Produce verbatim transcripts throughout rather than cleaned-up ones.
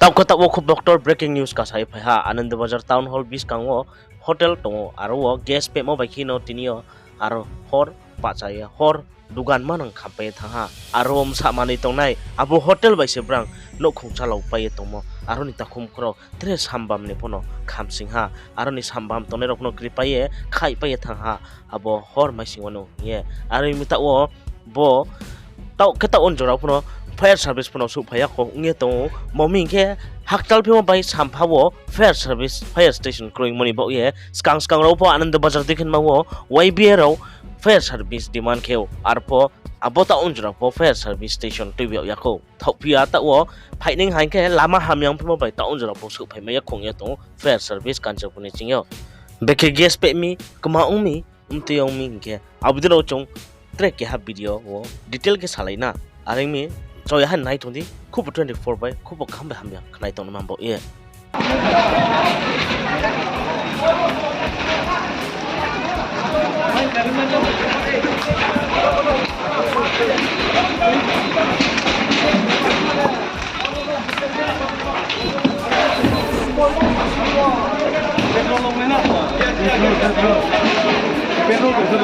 Taoh khe taoh wo khupo ktor breaking news kasa ye phai ha, Anandabazar Town Hall buskang wo hotel tong ou, aro wo gas pehmo bai khe no tini yo aro hor bahcha ye hor dugan manang khampai ye thanng ha. Aro wo bsa manoi tongnai abo hotel bai se brang nouhkhong chalao pai ye tongmo, aro ni takhum khorao tre sambam ni pho no khamsing ha, aro ni sambam tongnai rao pho no kripai ye khaihpai ye thanng ha, abo hor maising wo no hing ye. Aro mi taoh wo bo taoh khe taoh wo jora pho no fire service pho no souhphai ya kho ong ye tong ou. Bo mi hing khe hakchal phimo bai sampha wo fire service, fire station kroimo ni baoh ye skang skang rao pho Anandabazar dei khe ma wo Y B A rao fire service demand khe ou, arpho abo taoh wo jora pho fire service station tuibi yag ya kho. Thaohphi ya taoh wo phainai haing khe lama hamya ong phimo bai taoh wo jora pho souhphaimai ya kho ong ye tong ou fire service Kanchanpur ni ching yo. Bekhe gas peh mi, kma ong mi, mtui ong mi hing khe abo dei rao chung tre keha video wo detail khe salai na. Are ong mi, choi ha nai tong di, khupo twenty four bai khupo kaham bai hamya khnai tong no man baoh ye.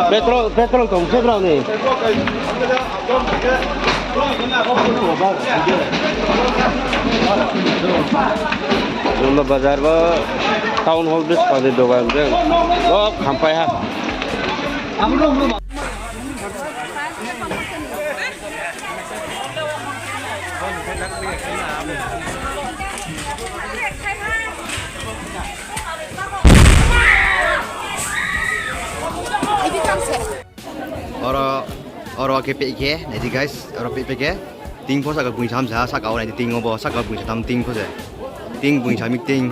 Petrol, petrol tong se brao ni. Anandabazar bo Town Hall buskang ni dogan jeng. Bo khampai ha. Oro, oro khe peh khe, nai di guys, oro peh peh khe. Ting pho saka bung sam sa, saka wo nai di ting wo bo, saka bung sa tam ting pho se. Ting bung sa mi ting.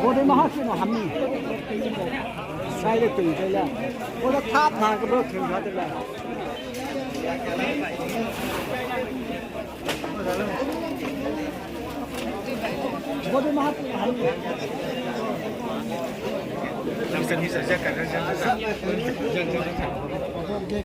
Bode maha se no hamni. Sai le tong sai la. Bode thap thang ke bro thing thap la.